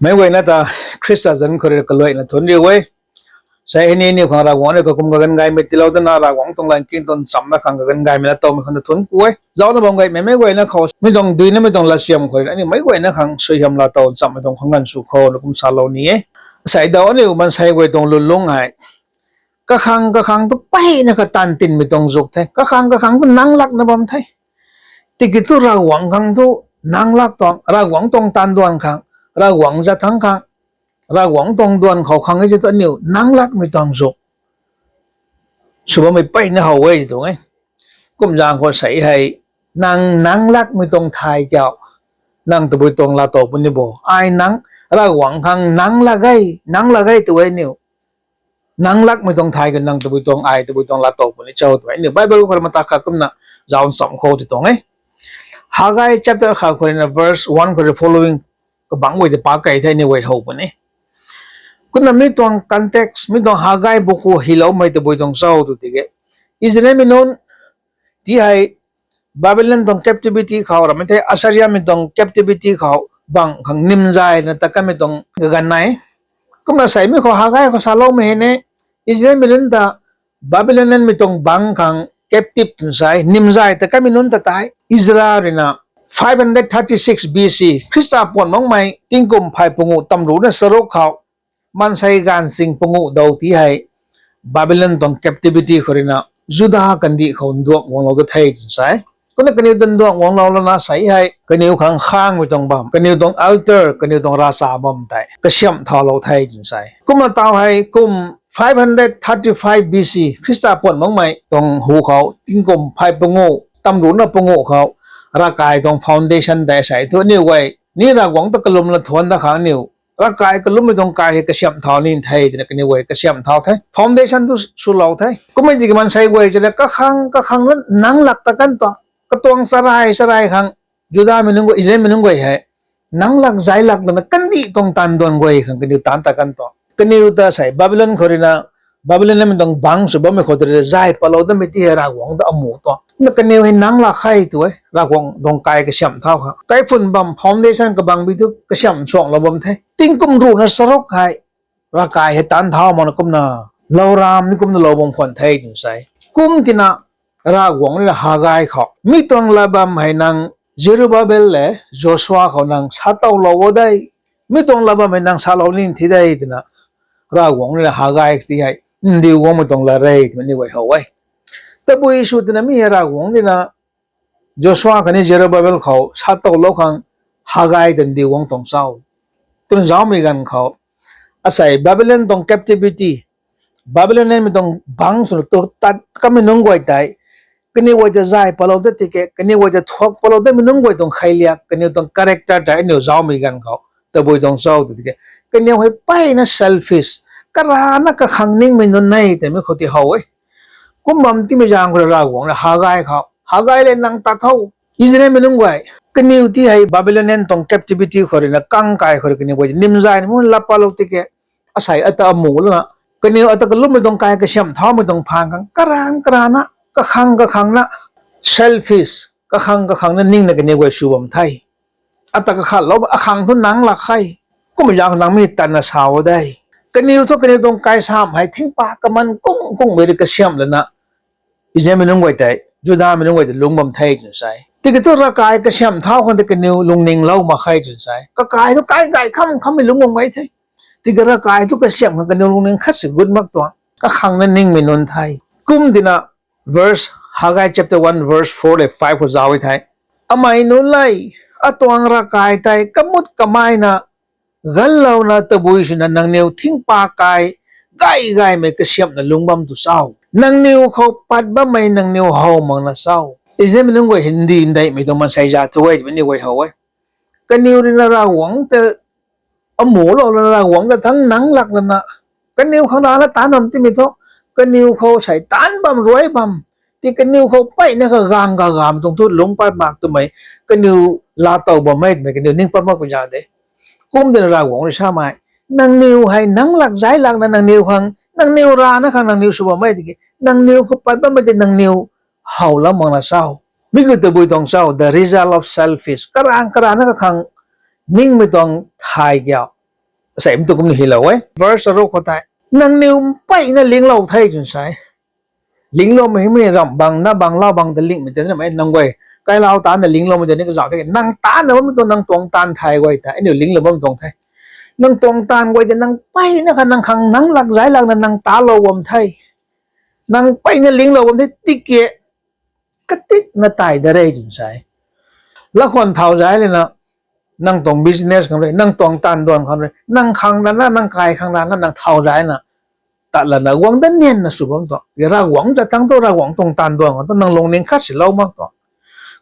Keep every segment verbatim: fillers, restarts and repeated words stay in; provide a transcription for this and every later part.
Meic guayna ta Khrista zanc khou rui kaluaina thuanc riu e. Sei hei ni aniu khang Ravguangc rui kakum kaganv gaymei tiilou dana Ravguangc tuang lat king tuang chamna khang kaganv gaymei na towmei khang ta thuanc ku e. Zaucna bam gaymei meic guayna khou mi tuang duinamei tuang latsiam khou rui aniu meic guayna khang suaihiam laatow chamhmei tuang khang ganv sw khou na kum salou ni e. Sei daw aniu maansei guay tuang lwnlung hei kakhang kakhang tu mpeyna kha taanv tinmei tuang zuk the, kakhang kakhang tu nang lakna bam the. Tiki thu Ravguangc khang thu nang lak tuang, Ravguangc tuang taanv duan khang, Ravguangc zat thangc khang, Ravguangc tuang duan khou khang e ti tu aniu nang lakmei tuang zuk sw bammei mpeyna how e tuang e. Kum zaeng khou sei hei nang nang lakmei tuang thay kiu, nang tabui tuang laatow puni bo. Ai nang, Ravguangc khang nang lak e, nang lak e tu e aniu nang lakmei tuang thay kiu, nang tabui tuang, ai tabui tuang laatow puni cho tu e. Aniu Bible khou rui mata kha kumna zauc cham khou ti tuang e. Haggai chapter khat khou rui na verse one khou rui following kabangc guay tei pa kei the, aniu guay how puni. Kumna mi tuang context, mi tuang Haggai bu khou hyloumei tabui tuang cho tu tiki, Israelmei nunc ti hei Babylon tuang captivity khou ramei the, Assyriamei tuang captivity khou bang khang nimzay na ta kanmei tuang kaganv nai. Kumna sei mi khou Haggai khou saloumei hei ne, Israelmei nunc ta Babylonianmei tuang bang khang captive twn sai nimzay ta kanmei nunc ta tei Ezra rui na five hundred thirty-six B C, Khrista puan makmei tingkum phay panguh tamruhna charuk khou maansei gaanvching panguh dou ti hei Babylon tuang captivity khou rui na Juda kandih khou nduak guanglou ta the twn sai. Kumna kaniw ta nduak guanglou lana sei hei kaniw khang khangmei tuang bam, kaniw tuang altar, kaniw tuang ravcha bam tei kasiamh thaulou the twn sai. Kumna taw hei kum five hundred thirty-five B C, Khrista puan makmei tuang hu khou tingkum phay panguh tamruhna panguh khou ravkai tuang foundation tei sei thu aniu guay ni Ravguangc ta kalwm la thuanc da khang aniu ravkai kalwmmei tuang kai hei kasiamh thau ni the twna kaniw guay kasiamh thau the, foundation tu swlou the. Kummei tiki maansei guay tei kakhang kakhang na nang lak ta kan tuang, katuang charai charai khang Judamei nunc guay, Israelmei nunc guay hei nang lak zay lak lana kandih tuang taanv duan guay khang kaniw taanc ta kan tuang. Kaniw ta sei Babylon khou rui na, Babylonmei tuang bang sw bammei khou tei zay patlou damei ti hei Ravguangc ta amu tuang. Na kaniw hei nang lak khe tu e, Ravguangc tuang kai kasiamh thau khang. Kaiphun bam foundation kabang bi tu kasiamh suanglou bam the. Tingkum ruhna charuk hei ravkai hei taanc thau makna kumna, louram ni kumna lou bam khwan the twn sai. Kum tina Ravguangc rui na Haggai khou mi tuang lat bam hei nang Zerubbabel le Joshua khou nang sa towlou o de, mi tuang lat bam hei nang salou ni thi de twna Ravguangc rui na Haggai ti hei ndiu guangmei tuang lat re twmei ni guay how e. Tabui sw twna mi hei Ravguangc rui na Joshua khatni Zerubbabel khou sa towlou khang Haggai ta ndiu guang tuang cho? Twna zaumei ganv khou, asei Babylon tuang captivity, Babylonmei tuang bang swna tu tat kamei nunc guay tei kaniw guay ta zay patlou da tiki, kaniw guay ta thuak patlou damei nunc guay tuang kheiliak, kaniw tuang character tei aniu zaumei ganv khou tabui tuang cho tw tiki, kaniw hei mpeyna selfish, karana kakhang ningmei nunc e twmei khou ti how e. Kum bam timei zaeng khou rui Ravguangc rui Haggai khou, Haggai le nang tat tho, Israelmei nunc guay, kaniw ti hei Babylonian tuang captivity khou rui na kang kai khou rui kaniw guay nimzay ni mu lap patlou tiki, asei ata amu lana kaniw ata kalwmmei tuang kai kasiamh thaumei tuang phaan khang karang karana kakhang kakhang na selfish, kakhang kakhang na ningna kaniw guay sw bam the. Ata kakhatlou akhang thu nang lak khe. Kummei zaeng nang mi tanna sa o de. Kaniw thu kaniw tuang kai samh hei thingpa kaman kung kungmei rui kasiamh lana Israelmei nunc guay tei, Judamei nunc guay tei lungc bam the twna sai. Tiki thu ravkai kasiamh thau khang tei kaniw lungninglou mak khe twna sai. Kakai thu kai gay kham khammei lungc bam gay the. Tiki ravkai thu kasiamh khang kaniw lungning khat si gut mak tuang, kakhang na ningmei nunc the. Kum tina verse, Haggai chapter one verse four le five khou zauc e the. Amei nunc le, atuang ravkai tei kamut kameina ganlouna tabui swna nangniw thingpa kai gay gaymei kasiamhna lungc bam tu cho? Nangniw khou pat bammei nangniw how makna cho? Israelmei nunc guay hei ndi ndeihmei tuang maansei zat thu e twmei ni guay how e. Kaniw rui na Ravguangc ta amu lou lana Ravguangc ta thangc nang lak lana kaniw khang rana taanc bam timei thu, kaniw khou sei taanc bam ruai bam, ti kaniw khou mpeyna kagang kagamei tuang thu lungc pat mak twmei, kaniw laatow bammei twmei kaniw ning pat makpui zat de. Kum dina Ravguangc rui samei, nangniw hei nang lak zay lakna nangniw khang, nangniw rana khang nangniw sw bammei tiki, nangniw khou pat bammei tei nangniw howlou makna cho? Mi khou tabui tuang cho, the result of selfish, karang karana kakhang ningmei tuang thay kiu. Sei mi tu kum ni hilou e. Verse aruk khou tei, nangniw mpeyna linglou the twna sa e. Lingloumei hei mi ramh bang na bang lau bang ta lingmei tei ramh e nang guay. Kailau tanna lingloumei tei ni kazauh the. Nang tanna bammei tuang nang tuang taanv thay guay tei aniu linglou bam tuang the. Nang tuang taanv guay tei nang mpeyna kha nang khang nang lak zai lakna nang talou bam the. Nang mpeyna linglou bam the tiki katitna tai da re twna sa e. Lakhwan thau zai lana, nang tuang business khang rui, nang tuang taanv duan khang rui, nang khang rana, nang kai khang rana, nang thau zai na, tat lana guang dat nianna sw bam tuang. Ravguangc zat thangc thu, Ravguangc tuang taanv duan khang thu nang lungning khat silou mak tuang.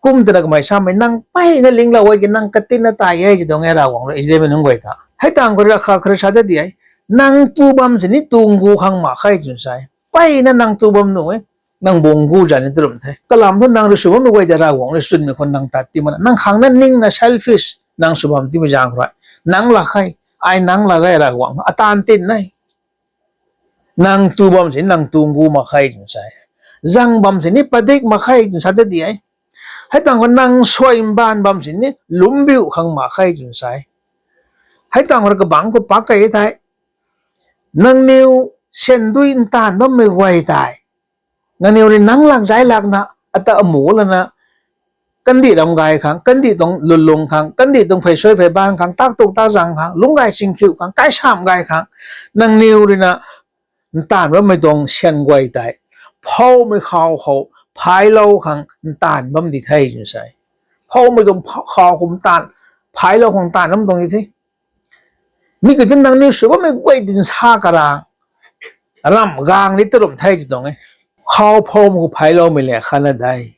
Kum twna kamei samei nang mpeyna linglou e ki nang katitna tai e ti tuang e Ravguangc rui Israelmei nunc guay ta. Hei tangv khou rui rakha khou rui sa dat di e. Nang tu bam sini tu ngu khang mak khe twna sa e. Mpeyna nang tu bam nuh e. Nang bung gu zan ni tu rum the. Kalam thu nang rui sw bammei guay tei Ravguangc rui chwnmei khou nang tat ti mana. Nang khang na ningna selfish nang sw bam timei zaeng khou rui. Nang lak khe, ai nang lak e Ravguangc ataanv tin e. Nang tu bam sini nang tu ngu mak khe twna sa e. Zang bam sini padik mak khe twna sa dat di e. Hei tangv khou nang suai mbaanv bam sini lumbiu khang mak khe twna sa e. Hei tangv khou rui kabangc khou pak kei thei, nangniw syan dui ntaanv bammei guay tei, nangniw rui nang lak zai lakna, ata amu lana, kandih ram gay khang, kandih tuang lwnlung khang, kandih tuang phey suai phey baanv khang, tak tuk tak zang khang, lungc gay chingkhiu khang, kaisamh gay khang, nangniw ruina ntaanv bammei tuang syan guay tei, phoumei khou khou phaylou khang ntaanv bam di the twna sa e. Phoumei tuang khou khou ntaanv, phaylou khang ntaanv bam tuang di the. Mi kiu thu nangniw sw bammei guay dinc sa karang, ramh gang ni tu rum the ti tuang e. Khou phoumei khou phayloumei le khatna de.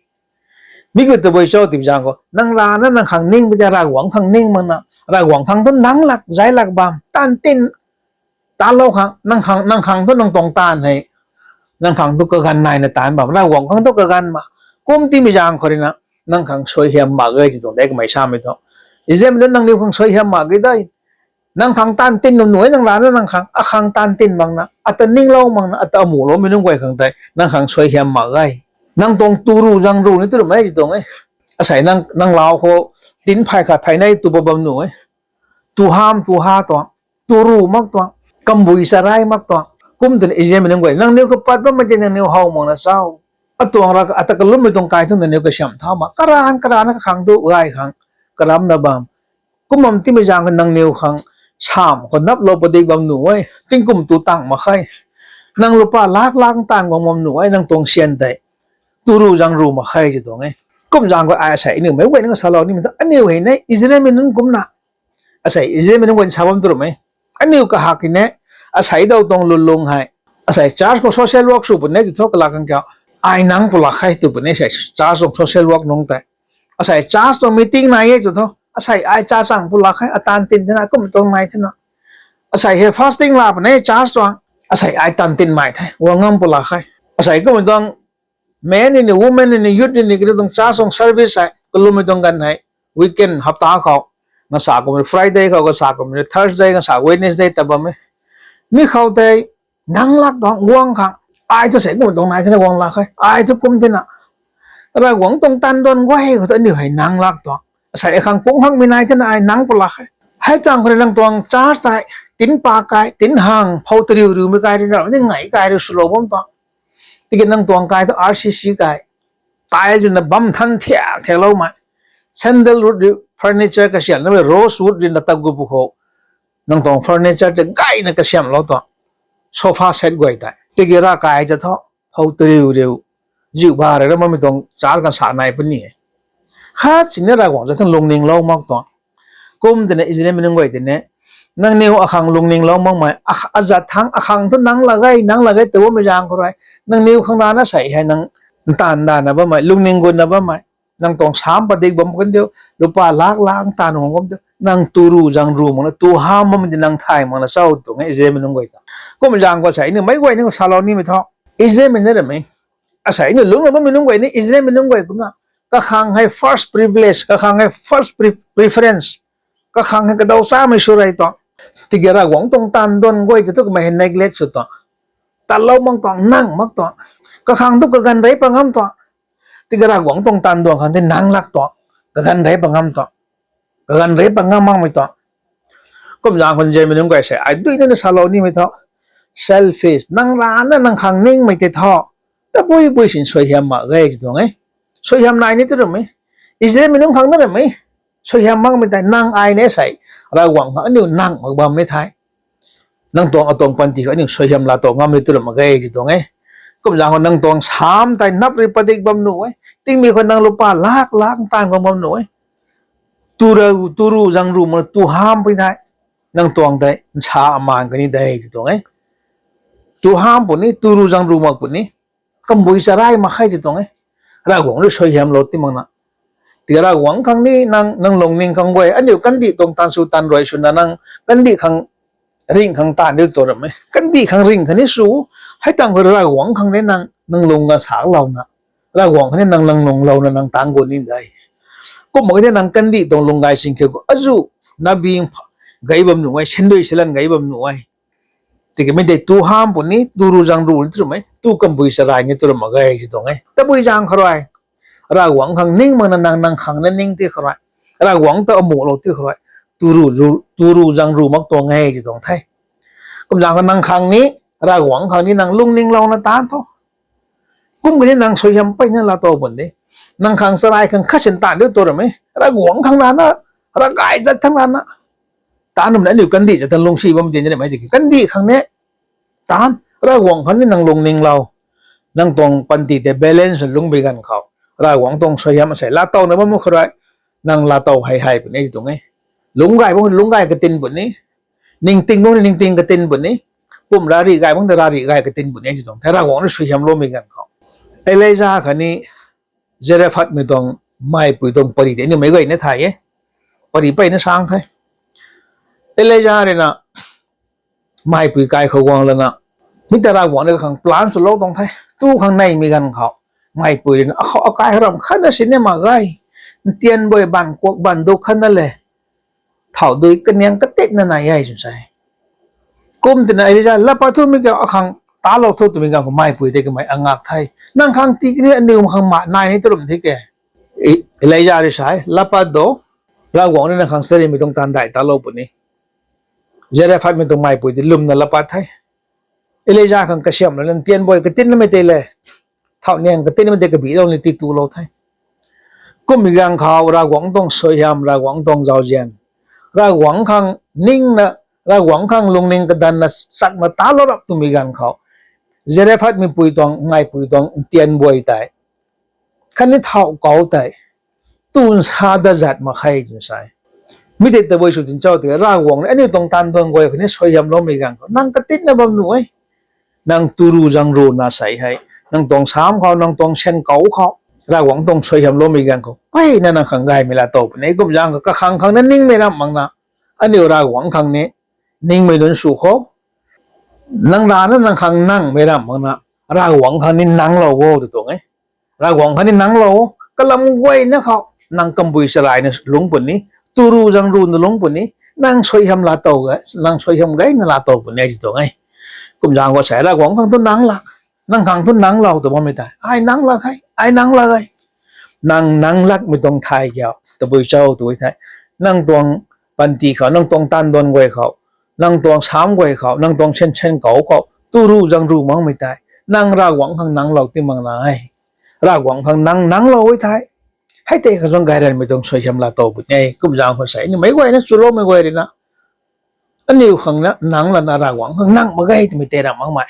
Mi kiu tabui cho tw zaeng khou, nang rana nang khang ningmei tei Ravguangc khang ning makna, Ravguangc khang thu nang lak zai lak bam, taanv tin, taanlou khang, nang khang, nang khang thu nang tuang taanv hei, nang khang thu kaganv naina taanv bam, Ravguangc khang thu kaganv ma. Kum timei zaeng khou ruina, nang khang suaihiam mak ge ti tuang de kamei samei thu. Israelmei nunc nangniw khang suaihiam mak ge de. Nang khang taanv tin num nuh e nang rana nang khang, akhang taanv tin makna, ata ninglou makna, ata amuloumei nunc guay khang tei, nang khang suaihiam mak ge. Nang tuang tu ru zang ru ni tu rum e ti tuang e. Asei nang, nang lau khou, tin phay khat phay nei tu pa bam nuh e. Tu ham tu ha tuang, tu ru mak tuang, kambui charai mak tuang. Kum twna Israelmei nunc guay, nangniw kapat bammei tei nangniw how makna chau. Atuang ra, ata kalummei tuang kai thu nangniw kasiam thau ma. Karan, karan khang tu gay khang, karamna bam. Kum bam timei zaeng khou nangniw khang, sam khou naplou padik bam nuh e, tingkum tu tang mak khe. Nang lupa lak lak taanv guang bam nuh e, nang tuang syan tei. Tu ru zang ru mak khe ti tuang e. Kum zaeng khou ai asei aniu meic guay nunc salou nimei thu, aniu hei ne, Israelmei nunc kumna. Asei Israelmei nunc guay sa bam tu rum e. Aniu kahak ki ne, asei daw tuang lwnlung hei. Asei church khou social work sw puni ti thu kalak khang kiu. Ai nang pulak khe tw puni sei church tuang social work nunc tei. Asei church tuang meeting nai e tw thu. Asei ai cha chang pulak khe, ataanv tin thena, kum tuang nai thena. Asei hei fasting la puni church tuang. Asei ai taanv tinmei the, guang ngam pulak khe. Asei kum tuang men ni, women ni, youth ni, kaniw tuang church tuang service hei, kalummei tuang ganv hei, weekend, hapta khou, nasa kum Friday khou, kasa kum Thursday, kasa Wednesday ta bam e. Mi khou tei, nang lak tuang guang khang, ai thu sei kum tuang nai thena guang lak khe, ai thu kum thena. Ravguangc tuang taanv duan guay khou thu aniu hei nang lak tuang. Asei khang kung hangmei nai thena ai nang pulak khe. Hei tangv khou rui nang tuang church tei, tin pa kai, tin hang, phou tariu riumei kai rui na, ni ngai kai rui swlou bam tuang. Tiki nang tuang kai thu R C C kai. Tile ruina bam than thiak thiakloumei. Sandalwood rui furniture kasiamna mei, rosewood ruina tagu pu khou. Nang tuang furniture tei gayna kasiamlou tuang. Sofa set guay tei. Tiki ravkai ta thu, phou tariu riu. Ziu ba rui ra bammei tuang church kan sa nai puni e. Khat sini Ravguangc zat thangc lungninglou mak tuang. Kum twna Israelmei nunc guay tei ne, nangniw akhang lungninglou makmei, akh-, azat thangc akhang thu nang lak ge, nang lak ge tw bammei zaeng khou rui, nangniw khang rana sei hei nang ntaanv dana bammei, lungning gutna bammei, nang tuang sam padik bam kan diu, lupa lak lak ntaanv guang kan diu, nang tu ru zang ru makna, tu ham bammei di nang thay makna chau tuang e Israelmei nunc guay ta. Kum zaeng khou sei aniu meic guay ni salou nimei thu, Israelmei na ramei. Asei aniu lungcna bammei nunc guay ni Israelmei nunc guay kumna. Kakhang hei first privilege, kakhang hei first pre-, preference. Kakhang hei kadaw chamei sw rey tuang. Tiki Ravguangc tuang taanv duan guay tei thu kamei hei neglect sw tuang. Tatlou mak tuang, nang mak tuang. Kakhang thu kaganv rey pat ngam tuang. Tiki Ravguangc tuang taanv duan khang tei nang lak tuang. Kaganv rey pat ngam tuang. Kaganv rey pat ngam makmei tuang. Kum zaeng khou nzianmei nunc guay sei ai dui nana salou nimei thu, selfish, nang rana nang khang ningmei tei thu, tabui bui sin suaihiam mak ge ti tuang e. Suaihiam nai ni tu ram e. Israelmei nunc khang na ram e. Suaihiam makmei tei nang ai ne sei, Ravguangc khang aniu nang mak bam e thei, nang tuang atuang panty khou aniu suaihiam laatow ngam e tu ram mak ge ti tuang e. Kum zaeng khou nang tuang sam tei nap ri padik bam nuh e. Tingmei khou nang lupa lak lak taanv khou bam nuh e. Turu, turu zangru mak tu ham pui thei, nang tuang tei nsa amaan kani de ti tuang e. Tu ham puni, turu zangru mak puni, kambui charai mak khe ti tuang e. Ravguangc rui suaihiamlou ti makna, tiki Ravguangc khang ni nang, nang lungning khang guay aniu kandih tuang taanv sw taanv rui swna nang kandih khang ringh khang taanv diu tu ram e. Kandih khang ringh khatni sw, hei tangv khou Ravguangc khang ni nang, nang lung ganv saklouna, Ravguangc khang ni nang, nang lunglouna nang taanc gu ni de. Kum mak ge tei nang kandih tuang lung gay sing khe khou azu, nabing, gay bam nuh e, sandui salan gay bam nuh e. Tikimei tei tu ham puni, turu zangru ni tu ram e, tu kambui charai ni tu ram mak ge ti tuang e. Tabui zaeng khou rui, Ravguangc khang ning makna nang, nang khang na ning ti khou rui, Ravguangc ta amuhlou ti khou rui, turu, turu zangru mak tuang e ti tuang the. Kum zaeng khou nang khang ni, Ravguangc khang ni nang lungning louna taanc tho. Kum kani nang suaihiam peyna laatow bun de. Nang khang charai khang khat sin taanv diu tu ram e. Ravguangc khang rana, ravgay zat khang rana taanv numna aniu kandih zat tan lungsi bam ti ni ram e tiki kandih khang ni taanc, Ravguangc khang ni nang lungninglou. Nang tuang panty tei balance lungc bi ganv khou, Ravguangc tuang suaihiam sei laatowna bam khou rui, nang laatow hei hei puni ti tuang e. Lungc gay bam lungc gay katin puni, ningting bam ningting katin puni, pum rarih gay bam rarih gay katin puni ti tuang the Ravguangc rui suaihiamloumei ganv khou. Elija khatni Zarephathmei tuang meipui tuang pary tei aniu meic guayna thay e. Pary peyna sang the. Elija rui na meipui kai khou guang lana, mi ta Ravguangc rui kakhang plan swlou tuang the. Tu khang neimei ganv khou, meipui rui na akhou akai ram khatna sini mak ge, ntianbuay ban kuak ban duk khatna le, thau dui kaniang katitna nai e sw sa e. Kum tina Elija lat pat thumei kiu akhang talou thu twmei ganv khou meipui tei kamei angak the. Nang khang ti kani aniu khang ma nai ni tu ram thi ke. Elija rui sa e, lat pat do, Ravguangc rui nang khang sarimei tuang taanv dai talou puni. Zarephathmei tuang meipui tei lwmna lat pat the. Elija khang kasiamh lana ntianbuay katinmei tei le, thau niang katinmei tei kabiclou ni titulou the. Kummei ganv khou Ravguangc tuang suaihiam, Ravguangc tuang zauzian, Ravguangc khang ningna, Ravguangc khang lungning kadanna chakna talou rap twmei ganv khou, Zarephathmei pui tuang, meipui tuang ntianbuay tei khatni thau kau tei tun sa dat zat mak khe twna sa e. Mi tei tabui sw tin cho tiki Ravguangc rui aniu tuang taanv tuang guay khatni suaihiamloumei ganv khou nang katinna bam nuh e. Nang turu zangru na sei hei, nang tuang sam khou, nang tuang syan kau khou, Ravguangc tuang suaihiamloumei ganv khou peyna nang khang gaymei laatow puni. Kum zaeng khou kakhang khang na ningmei ramh makna, aniu Ravguangc khang ni ningmei nunc sw khou, nang rana nang khang nangmei ramh makna, Ravguangc khang ni nanglou o tw tuang e. Ravguangc khang ni nanglou, kalam guayna khou nang kambui charayna lungc puni, turu zangruna lungc puni, nang suaihiam laatow, nang suaihiam gayna laatow puni ti tuang e. Kum zaeng khou sei Ravguangc khang thu nang lak, nang khang thu nanglou tw bammei tei ai nang lak e, ai nang lak e. Nang nang lakmei tuang thay kiu tabui cho tw thei, nang tuang panty khou, nang tuang taanv duan guay khou, nang tuang sam guay khou, nang tuang syan syan kau khou turu zangru makmei tei nang Ravguangc khang nanglou ti mak na e. Ravguangc khang nang nanglou e thei, hei tei khang suang gayranmei tuang suaihiam laatow puni e. Kum zaeng khou sei ni meic guayna chuloumei guay rui na, aniu khang na nang lana Ravguangc khang nang mak ge twmei tei ramh makmei,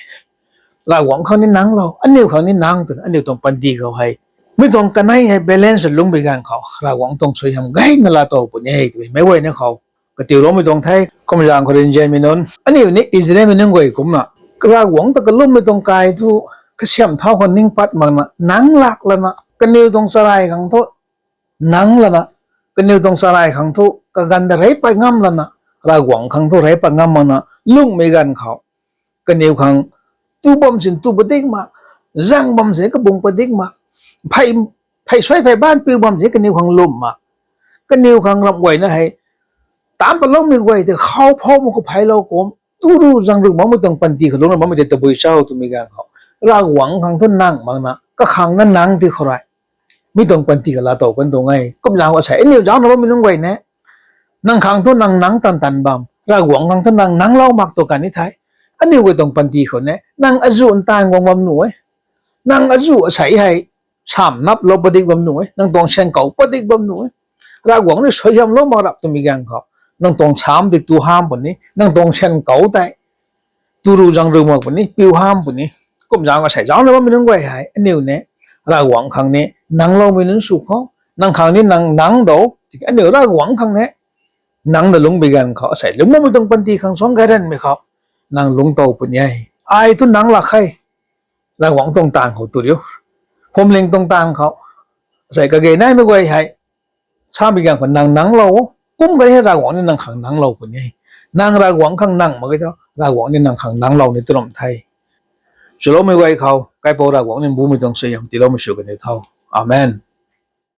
Ravguangc khang ni nanglou, aniu khang ni nang twna aniu tuang panty khou hei, mi tuang kanei hei balance lungc bi ganv khou Ravguangc tuang suaihiam gayna laatow puni e twmei meic guayna khou katiuloumei tuang the. Kum zaeng khou rui nzianmei nunc, aniu ni Israelmei nunc guay kumna, Ravguangc ta kalummei tuang kai thu kasiamh thau khou ning pat makna nang lak lana, kaniw tuang charai khang thu nang lana, kaniw tuang charai khang thu kaganv ta rey pat ngam lana, Ravguangc khang thu rey pat ngam makna lungmei ganv khou, kaniw khang tu bam sin tu padik mak, zang bam sin kabung padik mak, phey, phey suai phey baanc piu bam sin kaniw khang lwm mak, kaniw khang ramh guayna hei taanc patloumei guay tei khou phou mak khou pheylou kum, turu zangru makmei tuang panty khou lungcna bammei tei tabui cho twmei ganv khou, Ravguangc khang thu nang makna kakhang na nang ti khou rui, mi tuang panty khou laatow kan tuang e. Kum zaeng khou sei aniu zaucna bammei nunc guay ne, nang khang thu nang nang tan tan bam, Ravguangc khang thu nang nangclou mak tu kan ni the. Aniu guay tuang panty khou ni nang azuh ntaanv guang bam nuh e. Nang azuh asei hei samv naplou padik bam nuh e. Nang tuang syan kouc padik bam nuh e. Ravguangc rui suaihiamlou mak rap twmei ganv khou, nang tuang samv tei tu hamh puni, nang tuang syan kouc tei tu ru zang ru mak puni, piu hamh puni. Kum zaeng asei zaengna bammei nunc guay hei aniu ni Ravguangc khang ni nangcloumei nunc sw khou, nang khang ni nang nang dou. Tiki aniu Ravguangc khang ni nang na lungc bi ganv khou asei lungc bammei tuang panty khang suang gayranmei khou nang lungc tow puni e. Ai thu nang lak khe. Ravguangc tuang taanv khou tu riu, phuamling tuang taanv khou asei kage naimei guay hei samei ganv khou nang nangclou o. Kum kani hei Ravguangc ni nang khang nangclou puni e. Nang Ravguangc khang nang mak ge thu Ravguangc ni nang khang nangclou ni tu ram the. Swloumei guay khou Kaipouc Ravguangc ni mbumei tuang suaihiam tiiloumei sw kaniw tho. Amen.